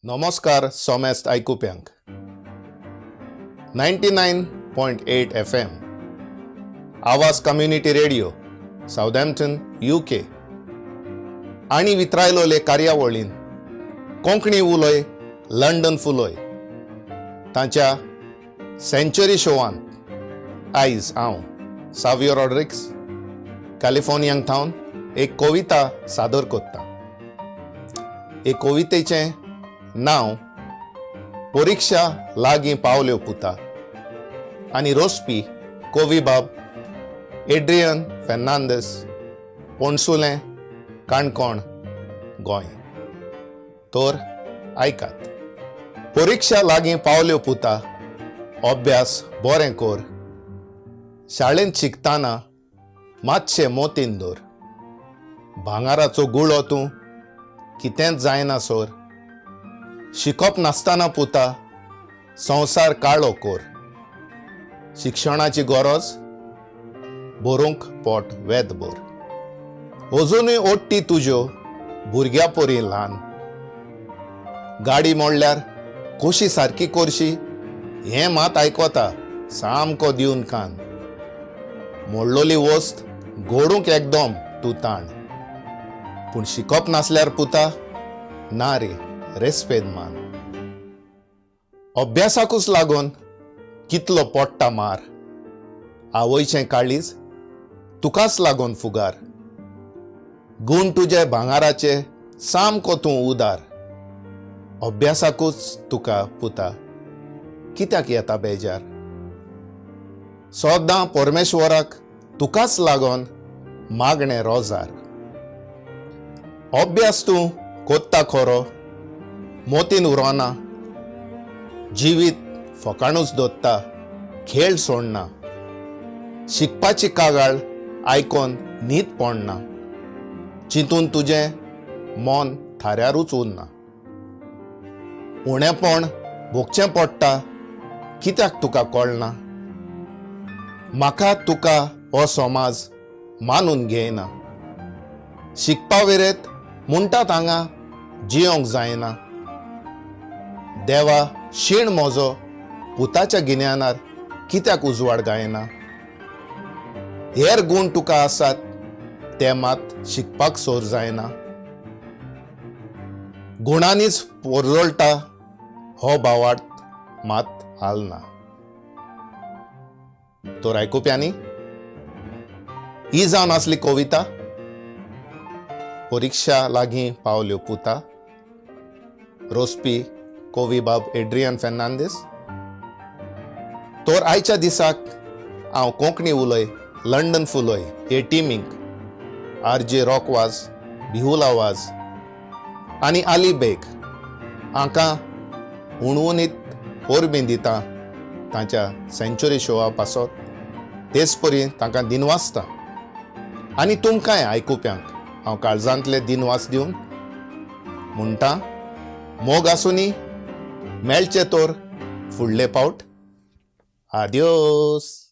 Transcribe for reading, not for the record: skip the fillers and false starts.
नमस्कार सोमेस्त आयकुप्यांक. 99.8 FM, Awaaz community radio, Southampton, UK आनी वित्रायलोले कार्यावळीन कोंकणी उलय लंडन फुलय तांच्या सेंच्युरी शोवांत आयज हांव सावियो रॉड्रिक्स कॅलिफोर्नियांक थावन एक कविता सादर करता. एक कवितेचें नांव "परिक्षा लागीं पावल्यो पुता" आनी रोसपी कवी बाब एड्रियन फेर्नांदस, पणसुलें, काणकोण, गोंय. तर आयकात. परिक्षा लागीं पावल्यो पुता, अभ्यास बरें कर. शाळेंत शिकतना मातशें मोतीन दवर. भांगाराचो गुळो तूं, कितेंच जायना सोर. शिकप नासतना पुता, संवसार काळो कोर. शिक्षणाची गरज भरूंक पोट वेतभर. अजुनूय ओट्टी तुज्यो भुरग्या परी ल्हान. गाडी मोडल्यार कशी सारकी करशी हें मात आयकता सामको दिवन कान. मोडलोली वस्त घडूंक एकदम तूं ताण, पूण शिकप नासल्यार पुता, ना रे रेस्पेद मान. अभ्यासाकूच लागून कितलो पोडटा मार. आवयचें काळीज तुकाच लागून फुगार. गूण तुजे भांगाराचे, सामको तूं उदार. अभ्यासाकूच तुका पुता कित्याक येता बेजार? सदां परमेश्वराक तुकाच लागून मागणें रोजार. अभ्यास तूं कोत्ता खरो, मोतीन उरोना. जिवीत फकाणूच दोत्ता, खेळ सोडना. शिकपाची कागाळ आयकोन न्हीद पडना. चिंतून तुजें मन थाऱ्यारूच उरना. उणेपण भोगचें पडटा कित्याक तुका कळना? म्हाका तुका हो समाज मानून घेयना. शिकपा वेरेत म्हणटात हांगा जियोंक जायना. देवा, शीण म्हजो पुताच्या गिन्यानार कित्याक उजवाड गायना? हेर गूण तुका आसात, ते मात शिकपाक सोर जायना. गुणांनीच पोरजोळटा हो भावार्थ मात हालना. तर आयकुप्यांनी, ही जावन आसली कविता "परिक्षा लागीं पावल्यो पुता", रोसपी कवी बाब एड्रियन फेर्नांदीस. तर आयच्या दिसाक हांव कोंकणी उलय लंडन फुलय हे टिमीक, आर जे रॉक वाज, बिहुला वाज आनी आली बेग हांकां हुनहुनीत परबीं दिता तांच्या सेंच्युरी शोआ पासत. तेच परी तांकां दिनवासता आनी तुमकांय आयकुप्यांक हांव काळजांतले दिनवास दिवन म्हणटा, मोग आसुनी. मेळचे तर फुडले पावट. आद्योस.